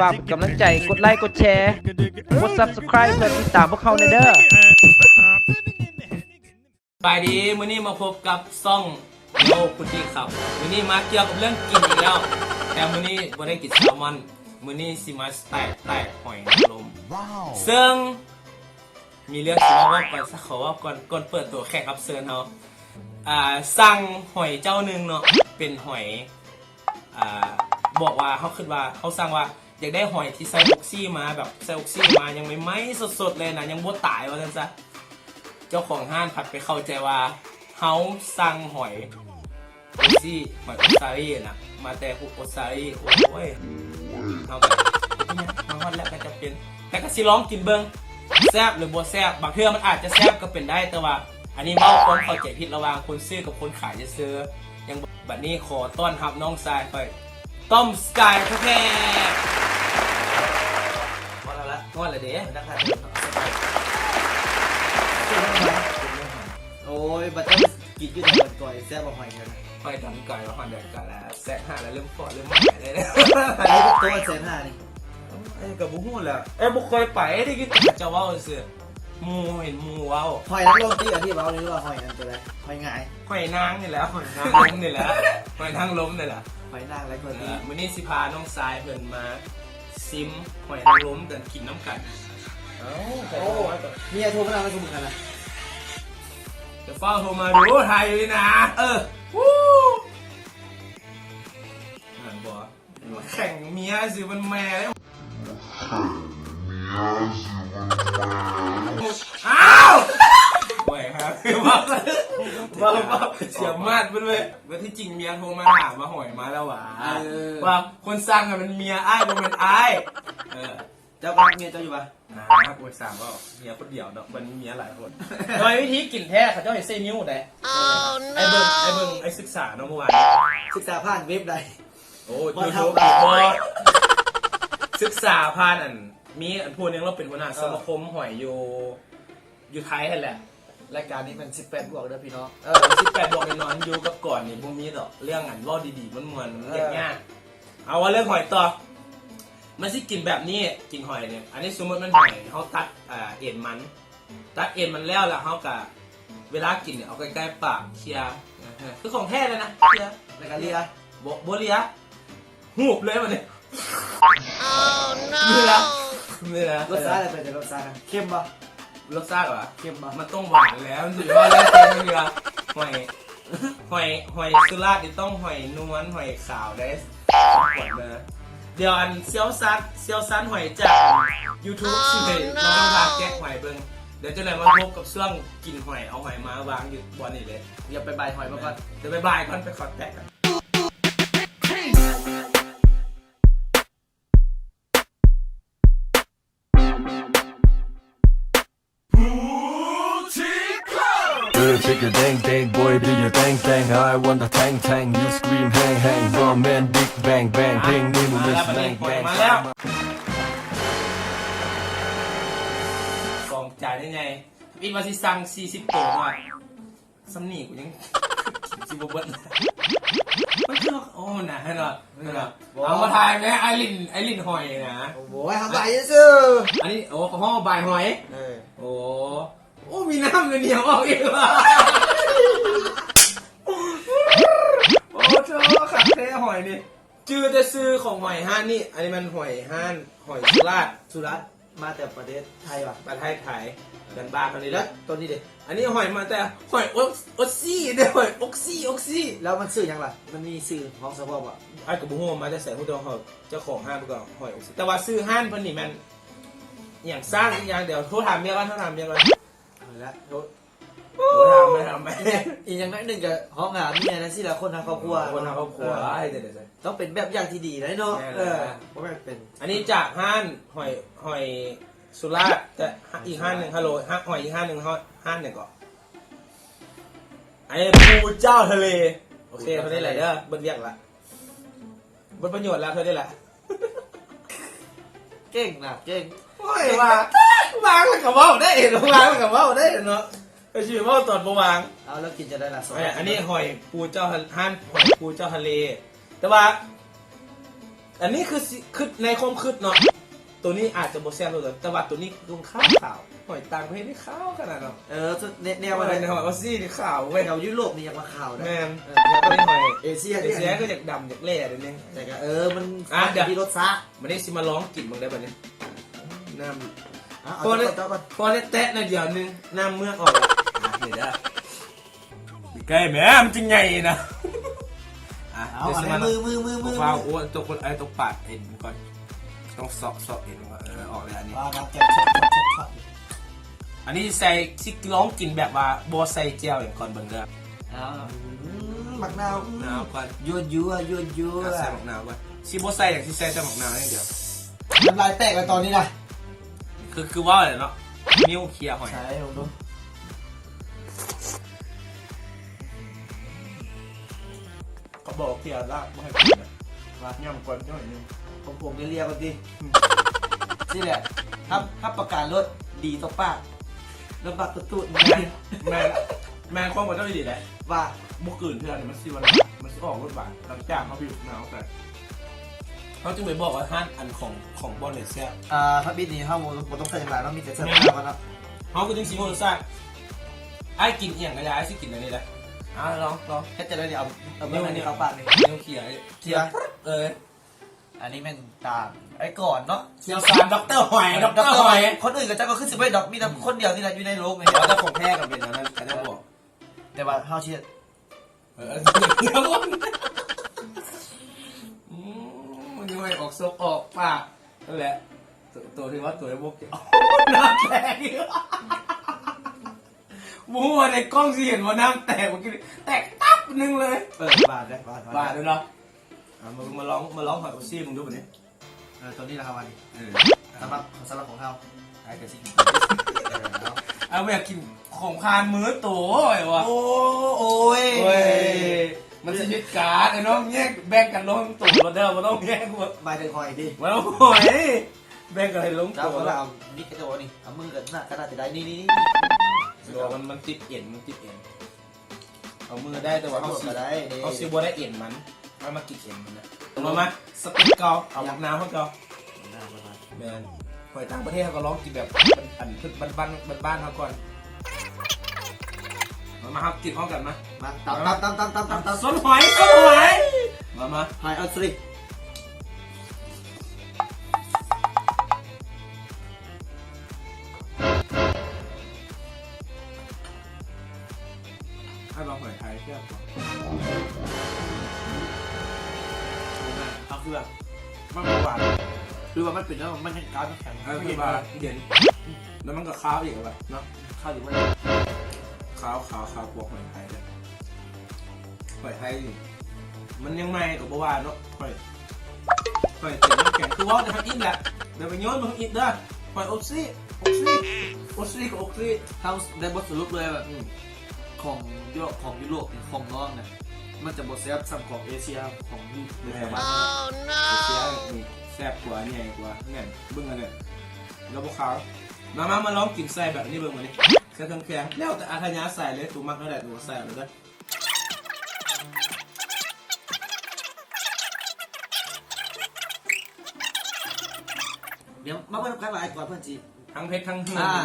ຝາກເປັນກຳລັງໃຈ ກົດໄລ ກົດແຊ ກົດ Subscribe ເພື່ອຕິດຕາມພວກເຮົາແດ່ເດີ້. ສະບາຍດີ ມື້ນີ້ມາພົບກັບຊ່ອງ Yo Foodie ຄັບ ມື້ນີ້ມາກ່ຽວກັບເລື່ອງກິນອີກແລ້ວ ແຕ່ມື້ນີ້ບໍ່ໄດ້ກິນແຊລມອນ ມື້ນີ້ຊິມາສະໄຕແຕກຫອຍນາງລົມ ເຊິ່ງມີເລື່ອງຊິມາເວົ້າກັນ ຂໍເວົ້າກ່ອນ ກ່ອນເປີດໂຕແຂກຮັບເຊີນເຮົາ ອ່າ ສັ່ງຫອຍເຈົ້າໜຶ່ງເນາະ ເປັນຫອຍ ອ່າ ບອກວ່າ ເຮົາຄິດວ່າ ເຮົາສັ່ງວ່າ ຢາກໄດ້ຫອຍທີ່ໃສ່ອົກຊີມາ ແບບໃສ່ອົກຊີມາ ຍັງໃໝ່ໆ ສົດໆ ເລີຍນະ ຍັງບໍ່ຕາຍວ່າຊັ້ນຊະ ເຈົ້າຂອງຮ້ານພັດໄປເຂົ້າໃຈວ່າ ເຮົາສັ່ງຫອຍ ໂອຊີ ຫອຍໂອຊາຣີນະ ມາແຕ່ໂອຊາຣີ ໂອ້ຍ ເຮົາກໍ ເປັນຫຍັງ ມາຮອດແລ້ວກໍຈຳເປັນ ແຕ່ກໍຊິລອງກິນເບິ່ງ ແຊບຫຼືບໍ່ແຊບ ບາງເທື່ອມັນອາດຈະແຊບກໍເປັນໄດ້ ແຕ່ວ່າອັນນີ້ເວົ້າຄວາມເຂົ້າໃຈຜິດລະຫວ່າງຄົນຊື້ກັບຄົນຂາຍຊື່ໆ ຍັງ ບັດນີ້ຂໍຕ້ອນຮັບນ້ອງຊາຍຂ້ອຍ ຕ້ອມສະກາຍ ແທ້ໆ ຮອດແລ້ວລະ ຮອດແລ້ວເດ້ ນັກຂາຍເດີມເນາະ ໂອ້ຍ ບັດເຈົ້າກິນຢູ່ແຖວດອນກອຍ ແຊບບໍ່ຫອຍເທື່ອນະ ຂ້ອຍດອນກອຍວ່າຮອດດອນກອຍແລ້ວ ແສນຫ້າແລ້ວ ເລີ່ມພໍ້ເລີ່ມໝົດແລ້ວ ອັນນີ້ຕົວແສນຫ້ານີ້ ເອີ ກໍບໍ່ຮູ້ແຫຼະ ເອີ ບໍ່ເຄີຍໄປ ໄດ້ຍິນແຕ່ເຂົາເຈົ້າເວົ້າຊື່ໆ ໝູ່ ເຫັນໝູ່ເວົ້າ ຫອຍນາງລົມຕິ ອັນທີ່ເວົ້ານີ້ວ່າຫອຍອັນຕົວໃດ ຫອຍຫງາຍ ຫອຍນາງນີ້ແຫຼະ ຫອຍນາງລົມນີ້ແຫຼະ ຫອຍນາງລົມນີ້ແຫຼະ ຫອຍນາງແລະ ເອີ ມື້ນີ້ຊິພານ້ອງຊາຍເພິ່ນມາຊິມຫອຍນາງລົມກັນ ກິນນຳກັນ ເອົ້າ ໂອ້ ເມຍໂທມານຳ ຊຸມກັນນະ ຈະຟ້າວໂທມາດູ ຖ່າຍຢູ່ນີ້ນະ ເອີ ວູ້ ນັ້ນບໍ່ ແຂ່ງເມຍຊື່ມັນແມ່ເດ້ ອ້າວ ໂອ້ຍ ເສຍມາດເບິດເວີຍ ວ່າທີ່ຈິງເມຍໂທມາຖາມວ່າຫອຍມາແລ້ວຫວາ ເອີ ວ່າຄົນສັ່ງນະແມ່ນເມຍອ້າຍ ບໍ່ແມ່ນອ້າຍ ເອີ ເຈົ້າກໍຮັກເມຍເຈົ້າຢູ່ຫວາ ນາ ໂອ້ຍ ສ້າງເວົ້າ ເມຍຄົນດຽວເນາະ ມັນມີເມຍຫຼາຍຄົນ ແຕ່ວ່າວິທີກິນແທ້ ເຂົາເຈົ້າເຮັດໃສ່ນິ້ວໃດ ອ້າຍເບິ່ງ ອ້າຍເບິ່ງ ອ້າຍສຶກສາເນາະ ເມື່ອວານ ສຶກສາຜ່ານເວັບໃດ ໂອ້ຍ ຢູທູບ ບໍ່ ສຶກສາຜ່ານອັນ ມີອັນຜູ້ໜຶ່ງ ລາວເປັນຫົວໜ້າສະມາຄົມຫອຍຢູ່ ຢູ່ໄທຫັ້ນແຫຼະ ລາຍການນີ້ແມ່ນສິບແປດບວກເດີພີ່ນ້ອງ ເອີ ສິບແປດບວກແນ່ນອນ ຢູ່ກັບກອນນີ້ບໍ່ມີດອກ ເລື່ອງອັນເວົ້າດີໆ ມ່ວນໆ ມັນຍາກໆ ເອົາ ເວົ້າເລື່ອງຫອຍຕໍ່ ມັນຊິກິນແບບນີ້ ກິນຫອຍນີ້ ອັນນີ້ສົມມຸດແມ່ນຫອຍ ເຮົາຕັດ ອ່າ ເອັນມັນ ຕັດເອັນມັນແລ້ວ ແລ້ວເຮົາກະ ເວລາກິນເອົາໃກ້ໆປາກ ເຄຍ ຄືຂອງແທ້ເລີຍນະ ເຄຍ ແລ້ວກະເລຍ ບໍ່ ບໍ່ເລຍ ຫູບເລີຍບັດນີ້ ນີ້ລະ ນີ້ລະ ລົດຊາດເປັນຈັ່ງໃດ ລົດຊາດນະ ເຄັມບໍ່? ລົດຊາດຫວາ? ເຄັມບໍ່? ມັນຕ້ອງຫວານແລ້ວ ມັນຊິວ່າແລ້ວເຄັມ ມັນຊິວ່າ ຫອຍ ຫອຍ ຫອຍສຸລາດນີ້ຕ້ອງຫອຍນວນ ຫອຍຂາວໄດ້ ດຽວອັນຊ່ຽວຊານ ຊ່ຽວຊານຫອຍຈາກຢູທູບຊິໃຫ້ນ້ອງພາແກະຫອຍເບິ່ງ ດຽວຈັ່ງໃດມາພົບກັບຊ່ວງກິນຫອຍ ເອົາຫອຍມາວາງຢູ່ບ່ອນນີ້ເລີຍ ດຽວໄປບາຍຫອຍມາກ່ອນ ດຽວໄປບາຍກ່ອນ ໄປຂໍແຕະກ່ອນ. ສອງຈານໃຫຍ່ໆ ຄິດວ່າຊິສັ່ງສີ່ສິບໂຕເນາະ ສ່ຳນີ້ກູຍັງກິນຊິບໍ່ເບິດ ມັນຄື ໂອ້ ນະ ເຫັນບໍ່ ເຫັນບໍ່ ເອົາມາຖ່າຍແມ້ ອ້າຍຫຼິ້ນ ອ້າຍຫຼິ້ນຫອຍນະ ໂອ້ຍ ເຮົາບາຍຊື່ໆ ອັນນີ້ ໂອ້ ເຂົາເວົ້າບາຍຫອຍ ເອີ ໂອ້ ໂອ້ ມີນ້ຳໜຽວອອກອີກ ໂອ້ໂທ້ ຄັກແທ້ຫອຍນີ້ ຈື່ແຕ່ຊື່ຂອງຫອຍຮ້ານນີ້ ອັນນີ້ມັນຫອຍຮ້ານ ຫອຍສຸລາດ ສຸລາດ ມາແຕ່ປະເທດໄທຫວາ? ປະເທດໄທ ບ້ານໆເຮົານີ້ແຫຼະ ແລ້ວໂຕນີ້ເດ? ອັນນີ້ຫອຍມາແຕ່ຫອຍອົກ ອົກຊີເດ ຫອຍອົກຊີ ອົກຊີ ແລ້ວມັນຊື່ຫຍັງລະ? ມັນມີຊື່ຂອງສະເພາະບໍ່? ອ້າຍກໍບໍ່ຮູ້ວ່າມາແຕ່ໃສ ຮູ້ແຕ່ວ່າເຈົ້າຂອງຮ້ານເພິ່ນກໍຫອຍອົກຊີ ແຕ່ວ່າຊື່ຮ້ານເພິ່ນນີ້ແມ່ນອີ່ຫຍັງ ສ້າງອີ່ຫຍັງ ດຽວໂທຖາມເມຍກ່ອນ ໂທຖາມເມຍກ່ອນ ເອົາລະ ໂທ ໂອ້ ຖາມໄປ ຖາມໄປ ອີກຢ່າງໜ້ອຍໜຶ່ງກໍຮ້ອງຫາເມຍນະ ຊິລະຄົນຮັກຄອບຄົວ ເອີ ຄົນຮັກຄອບຄົວ ເອີ ເຮັດຈັ່ງໃດຊັ້ນ? ຕ້ອງເປັນແບບຢ່າງທີ່ດີໄດ໋ເນາະ ແມ່ນ ເອີ ລະ ບໍ່ແມ່ນເປັນ ອັນນີ້ຈາກຮ້ານຫອຍ ຫອຍສຸລາດ ແຕ່ ຮ- ອີກຮ້ານໜຶ່ງ ຮາໂລ ຮ- ຫອຍອີກຮ້ານໜຶ່ງ ຮ້ານ ຮ້ານຫຍັງເກາະ? ອັນນີ້ພູເຈົ້າທະເລ ໂອເຄ ພູເຈົ້າທະເລ ເທົ່ານີ້ແຫຼະເດີ ເບິດວຽກລະ ເບິດປະໂຫຍດແລ້ວ ເທົ່ານີ້ແຫຼະ. ເກັ່ງນະ ເກັ່ງ ໂອ້ຍ ວ່າ ວາງແລ້ວກໍເວົ້າໄດ້ ວາງແລ້ວກໍເວົ້າໄດ້ເນາະ ໄປຊິເວົ້າຕອນບໍ່ວາງ ເອົາ ແລ້ວກິນຈັ່ງໃດລະ? ອັນນີ້ຫອຍປູເຈົ້າ ຮ້ານຫອຍປູເຈົ້າທະເລ ແຕ່ວ່າ ອັນນີ້ຄືຊິ ຄືໃນຄວາມຄິດເນາະ ໂຕນີ້ອາດຈະບໍ່ແຊບເທົ່າໃດ ແຕ່ວ່າໂຕນີ້ຄືຂາວໆ ຫອຍຕ່າງປະເທດນີ້ຂາວຂະໜາດເນາະ. ເອີ ແນວ ແນວ ຫອຍອອສຊີນີ້ຂາວເວີຍ. ແຖວຢູໂຣບນີ້ຢາກວ່າຂາວນະ. ແມ່ນ. ເອີ ແຖວ ໂຕນີ້ຫອຍເອເຊຍ ເອເຊຍກໍຢາກດຳຢາກແຫຼແດ່ນີ້. ແຕ່ກໍ ເອີ ມັນ ອ່ະ ດຽວ ຢູ່ທີ່ລົດຊາດ. ບັດນີ້ຊິມາລອງກິນເບິ່ງໄດ້ບັດນີ້. ນ້ຳ ອ່ະ ເອົາ ພໍໄດ້ ເຈົ້າກ່ອນ ເຈົ້າກ່ອນ ພໍໄດ້ແຕະໜ້ອຍດຽວໜຶ່ງ ນ້ຳເມືອອກແລ້ວ. ອ່ະ ນີ້ເດີ ໃກ້ແມ່ ມັນຈຶ່ງໃຫຍ່ນະ. ອ່ະ ເອົາ ເອົາ ເອົາ ມື ມື ມື ມື ມື ຟ້າວ ໂອ້ ຕົກ ໄອ້ຕົກປາດເອັນກ່ອນ ຕ້ອງເຊາະ ເຊາະເອັນກ່ອນ. ເອີ ອອກແລ້ວອັນນີ້. ອ່າ ນ້ຳແກງ ຊອດ ຊອດ ຊອດ ຊອດ. ອັນນີ້ໃສ່ ຊິລອງກິນແບບວ່າບໍ່ໃສ່ແຈ່ວຫຍັງກ່ອນເບິ່ງເດີ. ອ່າ ອືມ ໝາກນາວ ໝາກນາວກ່ອນ ຍົວໆ ຍົວໆ. ອ່ະ ໃສ່ໝາກນາວກ່ອນ ຊິບໍ່ໃສ່ຫຍັງ ຊິໃສ່ແຕ່ໝາກນາວຢ່າງດຽວ. ນ້ຳລາຍແຕກແລ້ວຕອນນີ້ນະ. ຄື ຄືເວົ້າແຫຼະເນາະ ນິ້ວເຄຍຫອຍ. ໃສ່ເບິ່ງດູ. ເຂົາບອກເຄຍລາກບໍ່ໃຫ້ກິນນະ ວ່າຫຍ້ຳກ່ອນໜ້ອຍໜຶ່ງ ຜົມໆ ເລຍໆ ກ່ອນຕິ. ອືມ ຊີ້ແຫຼະ ຮັບ ຮັບປະກັນໂລດ ດີຕໍ່ປາກ ລຳບາກຕໍ່ຕູດ. ແມ່ນ ແມ່ນ ແມ່ນຄວາມຂອງເຈົ້າອີ່ຫຼີໃດ ວ່າບໍ່ກືນເທື່ອນີ້ ມັນຊິວ່າ ມັນຊິອອກລົດຫວານ ຫຼັງຈາກເຮົາບີບນ້ຳອອກໄປ. ເຮົາຈຶ່ງໄປບອກວ່າຮ້ານອັນຂອງ ຂອງບ່ອນໃດແຊບ. ອ່າ ທຳອິດນີ້ເຮົາບໍ່ ບໍ່ຕ້ອງໃສ່ຫຍັງຫຼາຍເນາະ ມີແຕ່ແຊບ ແມ່ນ ເທົ່ານັ້ນເນາະ. ເຮົາກໍຈຶ່ງຊິຮູ້ລົດຊາດ. ອ້າຍກິນອີ່ຫຍັງກໍໄດ້ ອ້າຍຊິກິນອັນນີ້ແຫຼະ. ອ່າ ລອງ ລອງ ເຮັດຈັ່ງໃດນີ້ ເອົາ ເອົາເບິ່ງອັນນີ້ເຂົ້າປາກນີ້ ນິ້ວເຄຍ ເຄຍ ເອີ ອັນນີ້ແມ່ນຕາມໄອ້ກອນເນາະ ຊ່ຽວຊານ ດັອກເຕີຫອຍ ດັອກເຕີຫອຍ. ຄົນອື່ນເຂົາເຈົ້າກໍຄືຊິບໍ່ໄດ້ດອກ ມີແຕ່ຄົນດຽວນີ້ແຫຼະຢູ່ໃນໂລກນີ້ ແຕ່ຂອງແທ້ກໍເປັນອັນນັ້ນ ເຂົາເຈົ້າບອກ. ແຕ່ວ່າເຮົາຊິ ເອີ ອືມ ມັນຍັງໄປອອກສົບອອກປາກ ນັ້ນແຫຼະ ໂຕ ໂຕທີ່ວ່າໂຕໄອ້ບົກ ນ້ຳແຕກອີກ. ບໍ່ຮູ້ວ່າໃນກ້ອງຊິເຫັນບໍ່ ນ້ຳແຕກ ເມື່ອກີ້ນີ້ແຕກຕັບໜຶ່ງເລີຍ. ເອີ ບາດເດ້ ບາດ ບາດເດ້ເນາະ. ອ່າ ມາ ມາລອງ ມາລອງຫອຍໂອຊີເບິ່ງດູບັດນີ້. ເອີ ໂຕນີ້ລະເຮົາວ່ານີ້ ເອີ ສຳລັບ ສຳລັບຂອງເຮົາ ອ້າຍກໍຊິກິນ ເອີ ເອົາ ອ້າຍບໍ່ຢາກກິນຂອງຜ່ານມືໂຕວ່າ. ໂອ້ ໂອ້ຍ ໂອ້ຍ ມັນຊິຜິດການ ໄອ້ນ້ອງແຍກແບ່ງກັນລົງໂຕໂລດເດີ ບໍ່ຕ້ອງແຍກ. ໝາຍເຖິງຫອຍຕິ ບໍ່ຕ້ອງຫອຍ ແບ່ງກັນໃຫ້ລົງໂຕ. ເຈົ້າກໍເອົາມີດໃຫ້ເຈົ້ານີ້ ເອົາມືກໍໜ້າ ກໍໜ້າຈະໄດ້ ນີ້ໆໆ ບໍ່ ມັນ ມັນຕິດເອັນ ມັນຕິດເອັນ. ເອົາມືໄດ້ ແຕ່ວ່າເຮົາຊິ ເຮົາຊິບໍ່ໄດ້ເອັນມັນ ເຮົາມາກິນເອັນມັນນະ. ມາ ມາ ສະເຕັກເກົ່າ ເອົາບັກນາວເຮົາເຈົ້າ. ແມ່ນ ຫອຍຕ່າງປະເທດເຮົາກໍລອງກິນແບບ ອັນ ບ້ານໆ ບ້ານໆເຮົາກ່ອນ. ມາ ມາ ເຮົາກິນພ້ອມກັນມາ. ມາ ຕຳ ຕຳ ຕຳ ຕຳ ຕຳ ຕຳ ສົ້ນຫອຍ ສົ້ນຫອຍ. ມາ ມາ ຫອຍອອສເຕຣເລຍ. ອ້າຍວ່າຫອຍໄທແຊບກວ່າ. ເອົາຄືວ່າມັນບໍ່ຫວານ ຫຼືວ່າມັນເປັນແນວ ມັນຍັງກາຍ ມັນແຂງ ເອີ ມັນເຢັນ ຄືວ່າເຢັນ ແລ້ວມັນກໍຄາວອີກແລ້ວເນາະ. ຄາວຢູ່ບໍ່ ຄາວ ຄາວ ຄາວກວ່າຫອຍໄທເດ້. ຫອຍໄທນີ້ ມັນຍັງໃໝ່ກໍບໍ່ວ່າເນາະ. ຫອຍ ຫອຍເປັນນ້ຳແຂງ ຄືເວົ້າແຕ່ທຳອິດແຫຼະ ຢ່າໄປໂຍນມາທຳອິດເດີ. ຫອຍໂອຊີ ໂອຊີ ໂອຊີກໍໂອຊີ. ເຮົາໄດ້ບົດສະຫຼຸບເລີຍວ່າ ອືມ ຂອງຢູໂຣບ ຂອງຢູໂຣບນີ້ ຂອງນອກນະ ມັນຈະບໍ່ແຊບສ່ຳຂອງເອເຊຍ ຂອງຢູ່ໃນ ແມ່ນ ປະເທດເຮົາ. ເອເຊຍນີ້ແຊບກວ່າ ໃຫຍ່ກວ່າ. ແມ່ນ ເບິ່ງອັນນີ້ ລະບໍ່ຄາວ. ມາ ມາ ມາລອງກິນໃສ່ແບບນີ້ເບິ່ງ ບາດນີ້ໃສ່ເຄື່ອງແຂງ ແລ້ວແຕ່ອັດທະຍາໄສເລີຍ ໂຕມັກແນວໃດໂຕໃສ່ເອົາເລີຍເດີ. ດຽວມາເບິ່ງນຳກັນວ່າໄອ້ກອນເພິ່ນຊິ ທັງເຜັດທັງຫື່ນ ອ່າ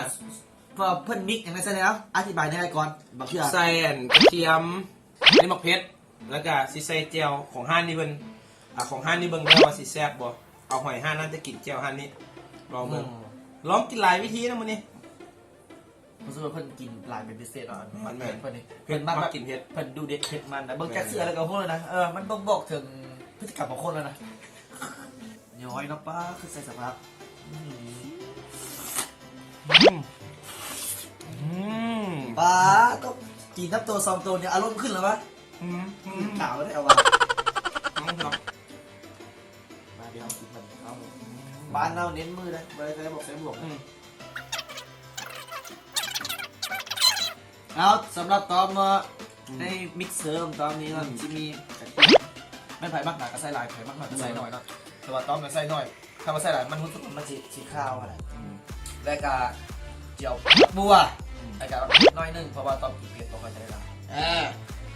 ເພິ່ນມິກຫຍັງໃສ່ແລ້ວ ອະທິບາຍແດ່ໄອ້ກອນ. ບາງເທື່ອໃສ່ອັນກະທຽມ ອັນນີ້ໝາກເຜັດ ແລ້ວກະຊິໃສ່ແຈ່ວຂອງຮ້ານນີ້ເພິ່ນ ອ່າ ຂອງຮ້ານນີ້ເບິ່ງເດີວ່າຊິແຊບບໍ່. ເອົາຫອຍຮ້ານນັ້ນຈະກິນແຈ່ວຮ້ານນີ້ ລອງເບິ່ງ. ອືມ ລອງກິນຫຼາຍວິທີນະມື້ນີ້. ຮູ້ສຶກວ່າເພິ່ນກິນຫຼາຍເປັນພິເສດເນາະ ແມ່ນໆ ເພິ່ນນີ້ ເພິ່ນມັກ ເພິ່ນມັກກິນເຜັດ ເພິ່ນດຸເດັດເຜັດມັນນະ. ເບິ່ງ ແມ່ນ ຈາກເສື້ອແລ້ວກໍຮູ້ແລ້ວນະ ເອີ ມັນບົ່ງບອກເຖິງພຶດຕິກຳຂອງຄົນແລ້ວນະ. ຍ້ອຍເນາະ ປ້າ ຄືໃສ່ສະພາບ ອືມ ອືມ ອືມ ປ້າ ຕ້ອງກິນນຳໂຕສອງໂຕນີ້ ອາລົມຂຶ້ນແລ້ວວະ. ອືມ ອືມ ຂຶ້ນຂາວແລ້ວວະ. ອືມ ມາ ດຽວເຮົາກິນມັນ ເອົາ ບ້ານເຮົາເນັ້ນມືເດ້ ບໍ່ໄດ້ໃສ່ບວກໃສ່ບວກ. ອືມ ເອົາ ສຳລັບຕອມເນາະ ອືມ ໃນມິກເຊີຂອງຕອມນີ້ເນາະ ອືມ ຊິມີກະທຽມ ແມ່ນໃຜມັກຫຼາຍກໍໃສ່ຫຼາຍ ໃຜມັກໜ້ອຍກໍໃສ່ໜ້ອຍເນາະ ອືມ ແຕ່ວ່າຕອມກໍໃສ່ໜ້ອຍ. ຖ້າວ່າໃສ່ຫຼາຍມັນຮູ້ສຶກວ່າມັນຊິ ຊິຄາວຫັ້ນນະ. ອືມ ແລ້ວກໍແຈ່ວບັກບົວ ອືມ ແລ້ວກໍໜ້ອຍໜຶ່ງ ເພາະວ່າຕອມກິນເຜັດບໍ່ຄ່ອຍຈະໄດ້ຫຼາຍ. ອ່າ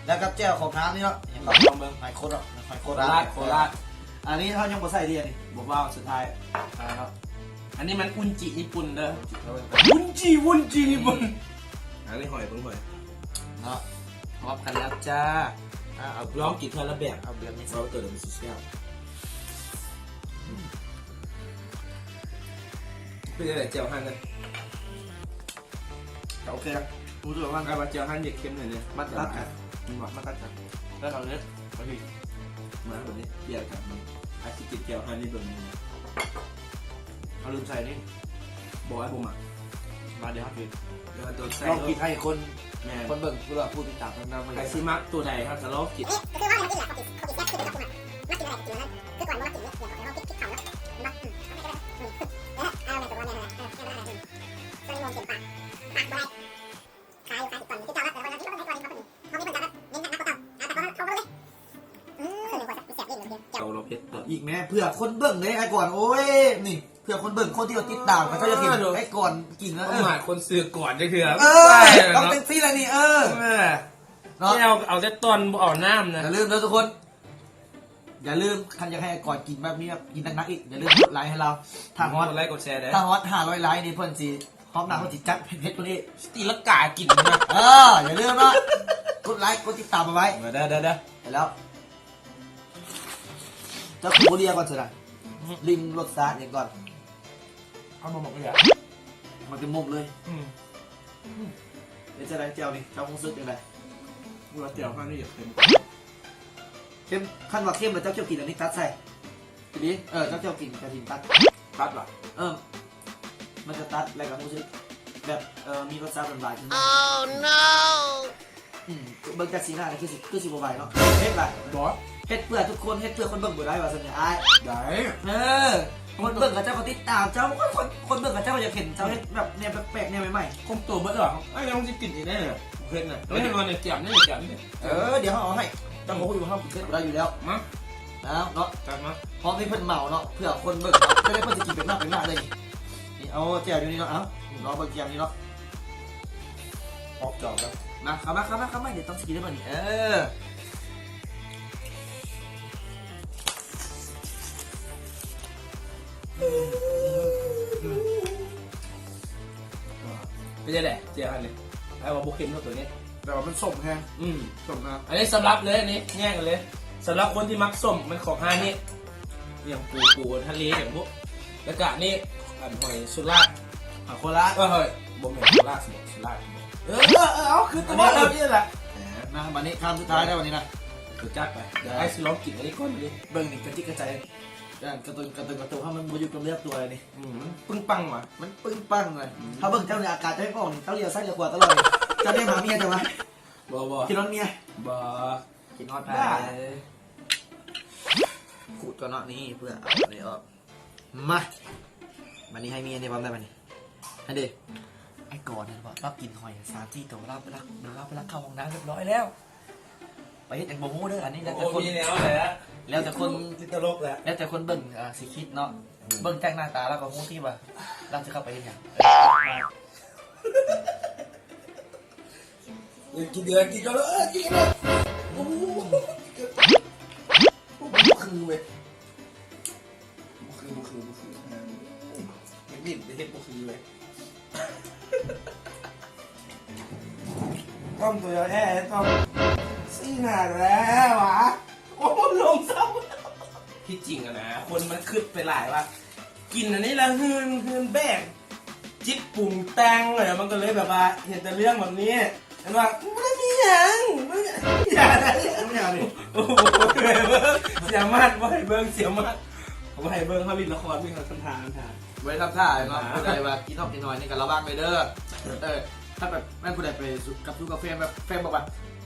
ແລ້ວກັບແຈ່ວຂອງທາງນີ້ເນາະ ຫຍັງກໍ ລອງເບິ່ງ ຫອຍໂຄດເນາະ ຫອຍໂຄດ ໂຄລາດ ໂຄລາດ. ອັນນີ້ເຮົາຍັງບໍ່ໃສ່ເດ ອັນນີ້ ບໍ່ ວ້າວ ສຸດທ້າຍ ອ່າ ເນາະ ອັນນີ້ມັນອຸນຈິຍີ່ປຸ່ນເດີ ອຸນຈິ ອຸນຈິຍີ່ປຸ່ນ ອັນນີ້ຫອຍ ເບິ່ງຫອຍ ເນາະ ຮອບກັນແລ້ວຈ້າ ອ່າ ເອົາ ລອງກິນເທື່ອລະແບບ ເອົາແບບນີ້ ເອົາຕົວເດີມຊິແຊບ ເປັນຈັ່ງໃດແຈ່ວຫັ້ນນະ? ກໍໂອເຄນະ ຮູ້ສຶກວ່າ ແຕ່ວ່າແຈ່ວຫັ້ນຢາກເຄັມໜ້ອຍໜຶ່ງ ມັນຕັດກັນ ແມ່ນບໍ່? ມັນຕັດກັນ ແລ້ວເອົາເລີຍ ມາ ບັດນີ້ປ່ຽນກັນ ອ້າຍຊິກິນແຈ່ວຫັ້ນໃຫ້ເບິ່ງ ເຮົາລືມໃສ່ນີ້ ບໍ່ ອ້າຍບໍ່ມັກ ມາ ດຽວເຮົາກິນ ດຽວເຮົາຕ້ອງໃສ່ ລອງກິນໃຫ້ຄົນ ແມ່ນ ຄົນເບິ່ງ ຫຼືວ່າຜູ້ຕິດຕາມທາງນຳ ໃຜຊິມັກຕົວໃດ ເຮົາກໍລອງກິນ ເອີ ກໍຄືວ່າມັນກິນແຫຼະ ເຂົາກິນ ເຂົາກິນແຊບຄືກັນທຸກຄົນ ມັກກິນໄດ້ ກິນອັນນັ້ນ ຄືກ່ອນບໍ່ມັກກິນນີ້ ດຽວເຮົາກິນ ກິນເຂົ້າເນາະ ອືມ ເອີ ເອົາແມ່ນຕົວແມ່ນແຫຼະ ເອີ ແມ່ນແຫຼະ ອືມ ເຊິ່ງງງເຕັມປາກ ປາກບໍ່ໄດ້ ຂາຍຢູ່ ຂາຍຢູ່ກ່ອນ ຄືເກົ່າລະ ແຕ່ວ່າເຮົາຊິເບິ່ງໃຫ້ກ່ອນ ເຮົາເບິ່ງ ເຮົາມີເບິ່ງຈັກເນາະ ເນັ້ນໜັກເນາະ ເຂົາເຈົ້າ ເອົາແຕ່ເຂົາເຮົາເບິ່ງເດ້ ອືມ ເຂົາເຈົ້າ ແຊບເດ້ ແຈ່ວ ເອົາເຜັດ ອີກແມ້ ເພື່ອຄົນເບິ່ງເດ້ ອ້າຍກອນ ໂອ້ຍ ນີ້ ເພື່ອຄົນເບິ່ງ ຄົນທີ່ເຂົາຕິດຕາມ ເຂົາເຈົ້າຢາກເຫັນ ເອີ ອ້າຍກອນກິນ ເອີ ເປົ້າໝາຍຄົນຊື້ກອນຈັ່ງເທື່ອ ເອີ ຕ້ອງຈັ່ງຊີ້ລະນີ້ ເອີ ເອີ ເນາະ ແຈ່ວເອົາແຕ່ຕອນ ບໍ່ເອົານ້ຳນະ ຢ່າລືມເດີທຸກຄົນ ຢ່າລືມ ຄັນຢາກໃຫ້ອ້າຍກອນກິນແບບນີ້ ແບບກິນໜັກໆອີກ ຢ່າລືມກົດໄລໃຫ້ລາວ ຖ້າຮອດ ກົດໄລກົດແຊເດີ ຖ້າຮອດຫ້າຮ້ອຍໄລນີ້ ເພິ່ນຊິ ຮອບໜ້າເພິ່ນຊິຈັດເຜັດໆກວ່ານີ້ ຊິຕີລັງກາກິນນະ ເອີ ຢ່າລືມເນາະ ກົດໄລ ກົດຕິດຕາມເອົາໄວ້ ເດີ ເດີ ເດີ ໄປແລ້ວ ເຈົ້າຄືບໍ່ເລຍກ່ອນຊັ້ນນະ ລິມລົດຊາດຫຍັງກ່ອນ ເອົາບໍ່ໝົດເລີຍ ມັນຈະໝົກເລີຍ ອືມ ເປັນຈັ່ງໃດແຈ່ວນີ້ ເຈົ້າຮູ້ສຶກຈັ່ງໃດ? ວ່າແຈ່ວເຮົານີ້ຢາກເຄັມ ເຄັມ ຄັນວ່າເຄັມແລ້ວເຈົ້າຈະກິນອັນນີ້ຕັດໃສ່ ອີ່ຫຼີ ເອີ ເຈົ້າຈະກິນກະທິນຕັດ ຕັດຫວາ? ເອີ ມັນຈະຕັດ ແລ້ວກໍຮູ້ສຶກແບບ ເອີ ມີລົດຊາດຫວານໆຂຶ້ນມາ Oh no ອືມ ເບິ່ງຈາກສີໜ້ານີ້ຄືຊິ ຄືຊິບໍ່ໄຫວເນາະ ເຮັດລະ ບໍ່ ເຮັດເພື່ອທຸກຄົນ ເຮັດເພື່ອຄົນເບິ່ງບໍ່ໄດ້ວ່າຊັ້ນເດ ອ້າຍ ໄດ້ ເອີ ຄົນເບິ່ງເຂົາເຈົ້າກໍຕິດຕາມເຈົ້າ ຄົນ ຄົນ ຄົນເບິ່ງເຂົາເຈົ້າກໍຢາກເຫັນເຈົ້າເຮັດແບບແນວແປກໆ ແນວໃໝ່ໆ ຄົງໂຕເບິດແລ້ວ ອ້າຍຍັງຊິກິນອີກໄດ້ເລີຍ ເຮັດນະ ເຮັດວ່າໃນແຈ່ມນີ້ ແຈ່ມນີ້ ເອີ ດຽວເຮົາເອົາໃຫ້ ເຈົ້າບໍ່ຮູ້ຢູ່ ເຮົາກິນເຜັດບໍ່ໄດ້ຢູ່ແລ້ວ ມາ ເອົາເນາະ ຈັດມາ ພ້ອມທີ່ເພິ່ນເໝົາເນາະ ເພື່ອຄົນເບິ່ງເນາະ ຈະໄດ້ເພິ່ນຊິກິນເປັນມາກເປັນມາກເລີຍ ນີ້ ເອົາແຈ່ວຢູ່ນີ້ເນາະ ເອົາ ອືມ ລອງເບິ່ງແຈ່ວນີ້ເນາະ ອອກຈອກແລ້ວ ມາ ເຂົ້າມາ ເຂົ້າມາ ເຂົ້າມາ ດຽວຕ້ອງຊິກິນນຳເພິ່ນນີ້ ເອີ ເປັນຈັ່ງໃດແຈ່ວຫັ້ນນີ້? ອ້າຍວ່າບໍ່ເຄັມເທົ່າໂຕນີ້ ແຕ່ວ່າມັນສົ້ມແຮງ ອືມ ສົ້ມນະ ອັນນີ້ສຳລັບເລີຍ ອັນນີ້ແຍກກັນເລີຍ ສຳລັບຄົນທີ່ມັກສົ້ມ ມັນຂອງຮ້ານນີ້ ອີ່ຫຍັງ ປູ ປູທະເລຫຍັງບຸ ແລ້ວກະນີ້ ອັນຫອຍສຸລາດ ຫອຍໂຄລາດ ເອີ ເຮີ້ຍ ບໍ່ແມ່ນໂຄລາດ ສຸລາດ ເອີ ເອີ ເອີ ເອົາ ຄືຕົວເຮົານີ້ແຫຼະ ມາ ບາດນີ້ຄຳສຸດທ້າຍແລ້ວ ບາດນີ້ນະ ເອີ ຈັດໄປ ດຽວອ້າຍຊິລອງກິນອັນນີ້ກ່ອນ ບາດນີ້ ເບິ່ງນີ້ກະຈິກກະໃຈ ກະຕຸນ ກະຕຸນ ກະຕຸນ ເຮົາມັນບໍ່ຢູ່ກັບເນື້ອຕົວເລີຍນີ້ ອືມ ມັນປຶ້ງປັງຫວາ ມັນປຶ້ງປັງເລີຍ ອືມ ເຮົາເບິ່ງເຈົ້າໃນອາກາດ ເຈົ້າຍັງອອກນີ້ ເຈົ້າລ້ຽວຊ້າຍລ້ຽວຂວາຕະຫຼອດ ເຈົ້າໄດ້ມາເມຍເຈົ້າຫວາ ບໍ່ ບໍ່ ຄິດຮອດເມຍ ບໍ່ ຄິດຮອດໃຜ ຂູດກ່ອນເນາະ ນີ້ ເພື່ອເອົາອັນນີ້ອອກ ມາ ບາດນີ້ໃຫ້ເມຍນີ້ພ້ອມໄດ້ບາດນີ້ ໃຫ້ເດ້ ໄອ້ກອນນັ້ນວ່າ ລາວກິນຫອຍສາມສີ່ໂຕ ລາວໄປລັກ ລາວໄປລັກເຂົ້າຫ້ອງນ້ຳຮຽບຮ້ອຍແລ້ວ ໄປເຮັດຫຍັງບໍ່ຮູ້ເດີ ອັນນີ້ແລ້ວແຕ່ຄົນ ໂອ້ ມີແນວແຫຼະ ແລ້ວແຕ່ຄົນ ຕິດຕະຫຼົກແຫຼະ ແລ້ວແຕ່ຄົນເບິ່ງ ອ່າ ຊິຄິດເນາະ ອືມ ເບິ່ງຈາກໜ້າຕາລາວກໍຮູ້ຕິວ່າລາວຈະເຂົ້າໄປເຮັດຫຍັງ ເອີ ກິນເດືອນກິນກໍເລີຍ ເອີ ກິນກໍເລີຍ ໂອ້ ບໍ່ຄືເວີຍ ບໍ່ຄື ບໍ່ຄື ບໍ່ຄື ເຮັດນີ້ໄດ້ເຮັດບໍ່ຄືເລີຍ ຕ້ອງຕົວແທ້ ຕ້ອງຊີ້ໜ້າແລ້ວຫວາ ໂອ້ ລົງຊ້ຳ ທີ່ຈິງອະນະ ຄົນມັນຄຶດໄປຫຼາຍວ່າ ກິນອັນນີ້ລະຮືນ ຮືນແບກ ຈິດປຸງແຕ່ງເລີຍ ມັນກໍເລີຍແບບວ່າເຫັນແຕ່ເລື່ອງແບບນີ້ ແມ່ນວ່າ ບໍ່ໄດ້ມີຫຍັງ ບໍ່ໄດ້ມີຫຍັງ ບໍ່ມີຫຍັງນີ້ ໂອ້ໂຫ ເສຍມາດ ບໍ່ໃຫ້ເບິ່ງ ເສຍມາດ ບໍ່ໃຫ້ເບິ່ງ ເຮົາຫຼິ້ນລະຄອນ ມີເຮົາທຳທ່າ ທຳທ່າ ບໍ່ໄດ້ທຳທ່າເນາະ ຜູ້ໃດວ່າກິນຮອດກິນໜ້ອຍນີ້ກໍລະວັງໄວ້ເດີ ເອີ ຖ້າແບບແມ່ນຜູ້ໃດໄປກັບຢູ່ກັບແຟນ ແບບແຟນບອກວ່າ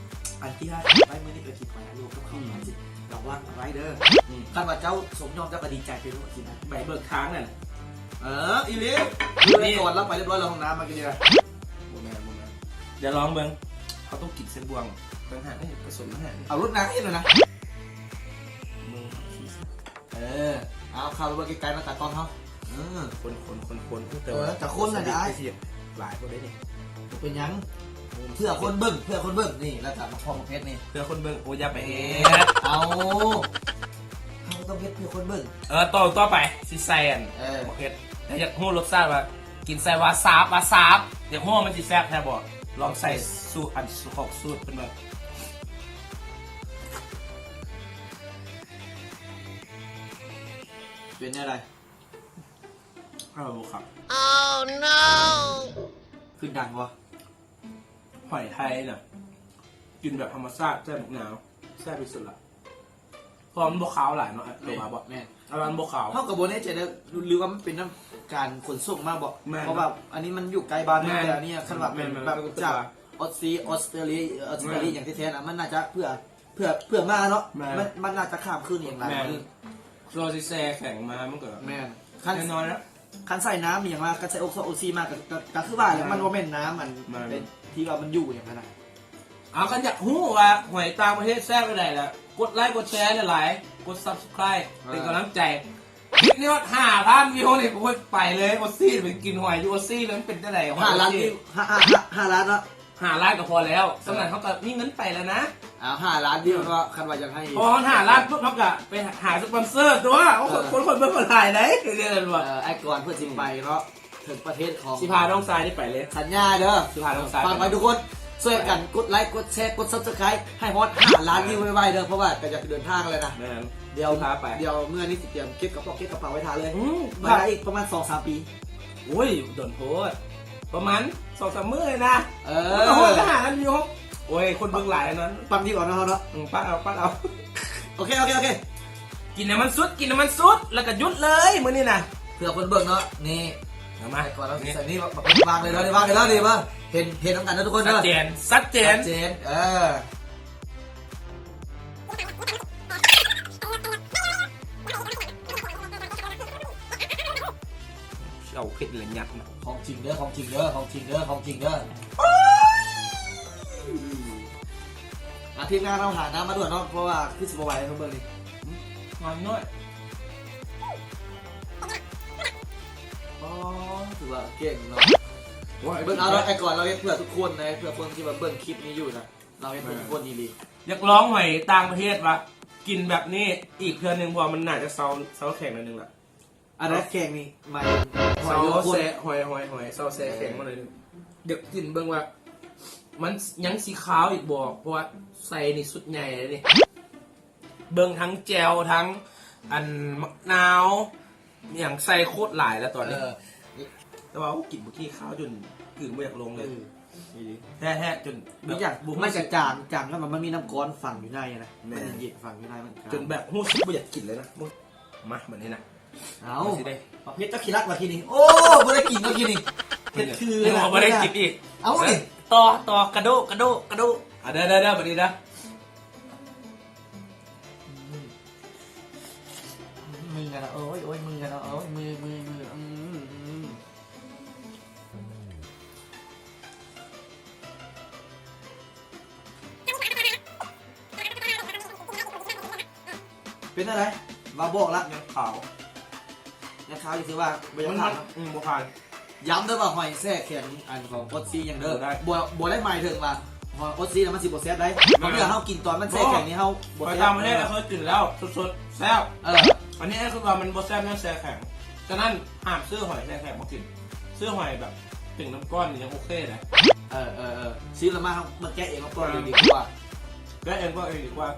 ອັນທີ່ຫ້າໄປມື້ນີ້ກໍຄິດໄວ້ລູກກັບເຂົາ ອືມ ມັນຊິລະວັງໄວ້ເດີ ອືມ ຄັນວ່າເຈົ້າສົມຍອມ ເຈົ້າກໍດີໃຈໄປໂລດຊິນະ ໄປເບີກທາງນັ້ນ ເອີ ອີ່ຫຼີ ນີ້ ກ່ອນລາວໄປຮຽບຮ້ອຍແລ້ວ ຫ້ອງນ້ຳມາກິນເດ ບໍ່ແມ່ນ ບໍ່ແມ່ນ ດຽວລອງເບິ່ງ ເຮົາຕ້ອງກິນເສັ້ນບວງຕ່າງຫາກ ເອີ ປະສົມຕ່າງຫາກ ເອົາລົດນ້ຳເຮັດແລ້ວນະ ເບິ່ງ ເອີ ເອົາເຂົ້າໄປເບິ່ງໄກໆ ມາຕາກ້ອງເຮົາ ເອີ ຄົນໆໆໆ ເອີ ແຕ່ວ່າ ເອີ ແຕ່ຄົນນັ້ນໄດ້ ຫຼາຍບໍ່ໄດ້ນີ້ ບໍ່ເປັນຫຍັງ ເພື່ອຄົນເບິ່ງ ເພື່ອຄົນເບິ່ງ ນີ້ ແລ້ວກໍໝາກຫອມໝາກເຜັດນີ້ ເພື່ອຄົນເບິ່ງ ໂອ້ ຢ່າໄປເຮັດ ເອົາ ເຮົາ ຕ້ອງເຮັດເພື່ອຄົນເບິ່ງ. ເອີ ຕໍ່ ຕໍ່ໄປຊິໃສ່ອັນ ເອີ ບັກເຜັດ. ແຕ່ຢາກຮູ້ລົດຊາດວ່າກິນໃສ່ວາຊາບ ວາຊາບ ຢາກຮູ້ວ່າມັນຊິແຊບແທ້ບໍ່? ລອງໃສ່ສູດ ອັນ ຂອງສູດເພິ່ນເບິ່ງ. ເປັນແນວໃດ? ເອົາບໍ່ຄັກ. Oh no! ຄືດັງບໍ່? ຫອຍໄທນະ ກິນແບບທຳມະຊາດ ໃສ່ໝາກນາວ ແຊບທີ່ສຸດລະ. ເພາະມັນບໍ່ຄາວຫຼາຍເນາະ ແມ່ນ ແມ່ນ ແຕ່ວ່າມັນບໍ່ຄາວ. ເຮົາກໍບໍ່ແນ່ໃຈເດີ ຫຼືວ່າມັນເປັນນຳການຂົນສົ່ງມາບໍ່? ແມ່ນ ເພາະວ່າອັນນີ້ມັນຢູ່ໃກ້ບ້ານ. ແມ່ນ ແຕ່ອັນນີ້ຄັນວ່າເປັນແບບຈາກອອດຊີ ອອສເຕຣເລຍ ອອສເຕຣເລຍ ແມ່ນ ຫຍັງແທ້ໆນະ ມັນໜ້າຈະເພື່ອ ເພື່ອ ເພື່ອມາເນາະ. ແມ່ນ ມັນ ມັນໜ້າຈະຂ້າມຄືນອີ່ຫຍັງຫຼາຍມື້. ໂຊຊິແຊແຂງມາ ມັນກໍແນ່ນອນລະ. ຄັນ ຄັນໃສ່ນ້ຳອີ່ຫຍັງມາ ຄັນໃສ່ໂອກ ໂອກຊີມາ ກໍ ກໍ ກໍຄືວ່າແຫຼະ ມັນບໍ່ແມ່ນນ້ຳອັນ ທີ່ວ່າມັນຢູ່ຫຍັງຫັ້ນນະ. ເອົາ ຄັນຢາກຮູ້ວ່າຫອຍຕ່າງປະເທດແຊບແນວໃດລະ ກົດໄລກົດແຊຫຼາຍໆ ກົດ Subscribe ເປັນກຳລັງໃຈ. ຄລິບນີ້ຮອດຫ້າລ້ານວິວນີ້ ໂອ້ຍ ໄປເລີຍ ໂອຊີໄປກິນຫອຍຢູ່ໂອຊີ ແລ້ວມັນເປັນຈັ່ງໃດ? ຫ້າລ້ານວິວ ຫ້າ ຫ້າ ຫ້າ ຫ້າລ້ານເນາະ. ຫ້າລ້ານກໍພໍແລ້ວ ສ່ຳນັ້ນເຮົາກໍມີເງິນໄປແລ້ວນະ. ເອົາ ຫ້າລ້ານວິວເນາະ ຄັນວ່າຢາກໃຫ້ ພໍຮອດຫ້າລ້ານປຸບ ເຮົາກໍໄປຫາສະປອນເຊີຕົວະ. ເອີ ຄົນ ຄົນເບິ່ງຫຼາຍໃດ໋ ເອີ ອ້າຍກ່ອນເພິ່ນຊິໄປເນາະ ເຖິງປະເທດຂອງ ຊິພານ້ອງຊາຍນີ້ໄປເລີຍ ສັນຍາເດີ. ຊິພານ້ອງຊາຍ ຝາກໄວ້ທຸກຄົນ ຊ່ວຍກັນກົດໄລກົດແຊ ກົດ Subscribe ໃຫ້ຮອດຫ້າລ້ານວິວໄວໆເດີ ເພາະວ່າກໍຢາກເດີນທາງແລ້ວນະ. ແມ່ນ ດຽວ ດຽວເມື່ອນີ້ຊິຕຽມເກັບກະເປົາ ເກັບກະເປົາໄວ້ຖ້າເລີຍ. ອືມ ມາໄດ້ອີກປະມານສອງສາມປີ. ໂອ້ຍ ດົນໂພດ ປະມານສອງສາມມື້ເລີຍນະ. ເອີ ໂອ້ຍ ໂອ້ຍ ໂອ້ຍ ຄົນເບິ່ງຫຼາຍນະ ປັກດີກວ່າເນາະ ເຮົາເນາະ. ອືມ ປັກເອົາ ປັກເອົາ. ໂອເຄ ໂອເຄ ໂອເຄ ກິນໃຫ້ມັນສຸດ ກິນໃຫ້ມັນສຸດ ແລ້ວກໍຢຸດເລີຍມື້ນີ້ນະ ເພື່ອຄົນເບິ່ງເນາະ. ນີ້ ເອົາມາ ໃຫ້ກ່ອນເນາະ ນີ້ ໃສ່ນີ້ ວາງເລີຍເນາະ ນີ້ ວາງເລີຍເນາະ ນີ້ເນາະ ເຫັນ ເຫັນນຳກັນເນາະທຸກຄົນເນາະ. ຊັດເຈນ ຊັດເຈນ ຊັດເຈນ ເອີ. ເອົາເຜັດລະຍັດນະ ຂອງຈິງເດີ ຂອງຈິງເດີ ຂອງຈິງເດີ ຂອງຈິງເດີ. ອາ ທີມງານເຮົາຫານ້ຳມາດ່ວນເນາະ ເພາະວ່າຄືຊິບໍ່ໄຫວເບິ່ງນີ້ ງານນ້ອຍ. ອໍ ຖືວ່າເກັ່ງເນາະ. ເບິ່ງເອົາເນາະ ໄອ້ກອນລາວເຮັດເພື່ອທຸກຄົນນະ ເພື່ອຄົນທີ່ວ່າເບິ່ງຄລິບນີ້ຢູ່ນະ ລາວເຮັດເພື່ອທຸກຄົນອີ່ຫຼີ. ຢາກລອງຫອຍຕ່າງປະເທດວ່າ ກິນແບບນີ້ອີກເທື່ອໜຶ່ງ ເພາະວ່າມັນໜ້າຈະເຊົາ ເຊົາແຂງໜ້ອຍໜຶ່ງລະ. ອັນນັ້ນແຂງນີ້ ໝາຍເຊົາແຊ ຫອຍ ຫອຍ ຫອຍ ເຊົາແຊແຂງມາໜ້ອຍໜຶ່ງ. ຢາກກິນເບິ່ງວ່າ ມັນຍັງຊິຄາວອີກບໍ່ ເພາະວ່າໃສ່ນີ້ຊຸດໃຫຍ່ເລີຍນີ້. ເບິ່ງທັງແຈ່ວ ທັງອັນໝາກນາວ ອີ່ຫຍັງໃສ່ໂຄດຫຼາຍແລ້ວຕອນນີ້. ເອີ ແຕ່ວ່າ ໂອ້ ກິນມື້ກີ້ຄາວຈົນກືນບໍ່ຢາກລົງເລີຍ. ເອີ ແທ້ໆ ຈົນແບບ ມັນກະຈາງ ຈາງ ແລ້ວມັນມີນ້ຳກ້ອນຝັງຢູ່ໃນນະ. ແມ່ນ ມັນເຢັນໆ ຝັງຢູ່ໃນ ມັນຈາງ ຈົນແບບຮູ້ສຶກບໍ່ຢາກກິນເລີຍນະ. ມາ ບາດນີ້ນະ ເອົາ ມາຊິເດ້ ປະເພດເຈົ້າຂີ້ລັກວ່າທີນີ້. ໂອ້ ບໍ່ໄດ້ກິນເນາະທີນີ້ ເຮັດຄືນະ ບໍ່ໄດ້ກິນອີກ. ເອົານີ້ ຕໍ່ ຕໍ່ ກະໂດະ ກະໂດະ ກະໂດະ. ອາ ເດີ ເດີ ເດີ ບາດນີ້ເດີ. ອືມ ມືກັນເນາະ ໂອ້ຍ ໂອ້ຍ ມືກັນເນາະ ໂອ້ຍ ມື ມື ມື ອືມ ອືມ. ເປັນຈັ່ງໃດ? ວ່າບອກລະ ຍັງຂາວ ຍັງຂາວຢູ່ ຖືວ່າບໍ່ຢາກຂາວ. ອືມ ບໍ່ຜ່ານ. ຢ້ຳເດີວ່າຫອຍແຊ່ແຂງ ອັນຂອງໂອດຊີຫຍັງເດີ ບໍ່ໄດ້ ບໍ່ ບໍ່ໄດ້ໝາຍເຖິງວ່າຫອຍໂອດຊີນະ ມັນຊິບໍ່ແຊບໄດ໋. ບາງເທື່ອເຮົາກິນຕອນມັນແຊ່ແຂງນີ້ ເຮົາບໍ່ແຊບ. ໄປຕ່າງປະເທດ ເອີ ເຄີຍກິນແລ້ວສົດໆ ແຊບ. ເອີ ອັນນີ້ຄືວ່າມັນບໍ່ແຊບຍ້ອນແຊ່ແຂງ. ສະນັ້ນຫ້າມຊື້ຫອຍແຊ່ແຂງມາກິນ ຊື້ຫອຍແບບເປັນນ້ຳກ້ອນນີ້ຍັງໂອເຄນະ. ເອີ ເອີ ເອີ ຊື້ແລ້ວມາ ເຮົາມາແກະເອງ ເຮົາປ່ອຍເອງດີກວ່າ ແກະເອງປ່ອຍເອງດີກວ່າ.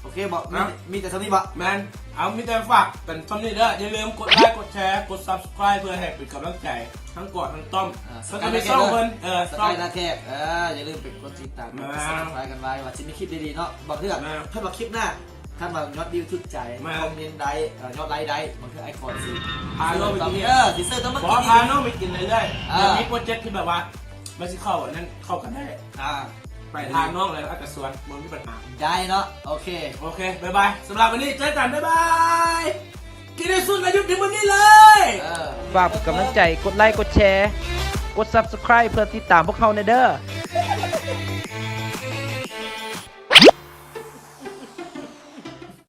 ໂອເຄບໍ່? ມີ ມີແຕ່ສ່ຳນີ້ບໍ່? ແມ່ນ. ເອົາ ມີແຕ່ຝາກກັນສ່ຳນີ້ເດີ ຢ່າລືມກົດໄລ ກົດແຊ ກົດ Subscribe ເພື່ອໃຫ້ເປັນກຳລັງໃຈທັງກອດທັງຕ້ອມ. ເອີ ເພິ່ນກໍມີຊ່ອງເພິ່ນ ເອີ ສະກາຍນາແຂກ ເອີ ຢ່າລືມໄປກົດຕິດຕາມ ກົດ Subscribe ກັນໄວ້ ວ່າຊິມີຄລິບດີໆເນາະ. ບາງເທື່ອ ແມ່ນ ຄັນວ່າຄລິບໜ້າ ຄັນວ່າຍອດວິວຖືກໃຈ ແມ່ນ ຄອມເມັນໄດ້ ເອີ ຍອດໄລຄ໌ໄດ້ ບາງເທື່ອໄອ້ກອນຊິ ພານ້ອງໄປກິນອີກ ເອີ ຊິເຊີນຕ້ອງມາກິນ ບໍ່ ພານ້ອງໄປກິນເລື້ອຍໆ. ເອີ ເຮົາມີໂປຣເຈັກທີ່ແບບວ່າ ມັນຊິເຂົ້າອັນນັ້ນເຂົ້າກັນໄດ້ ອ່າ ໄປທາງນ້ອງເລີຍ ອາກະຊວນ ບໍ່ມີບັນຫາ ໄດ້ເນາະ. ໂອເຄ ໂອເຄ ບາຍບາຍ. ສຳລັບວັນນີ້ເຈີກັນ ບາຍບາຍ. ກິນໃຫ້ສຸດ ແລະ ຢຸດໃນມື້ນີ້ເລີຍ. ເອີ ຝາກເປັນກຳລັງໃຈ ກົດໄລ ກົດແຊ ກົດ Subscribe ເພື່ອຕິດຕາມພວກເຮົາແດ່ເດີ.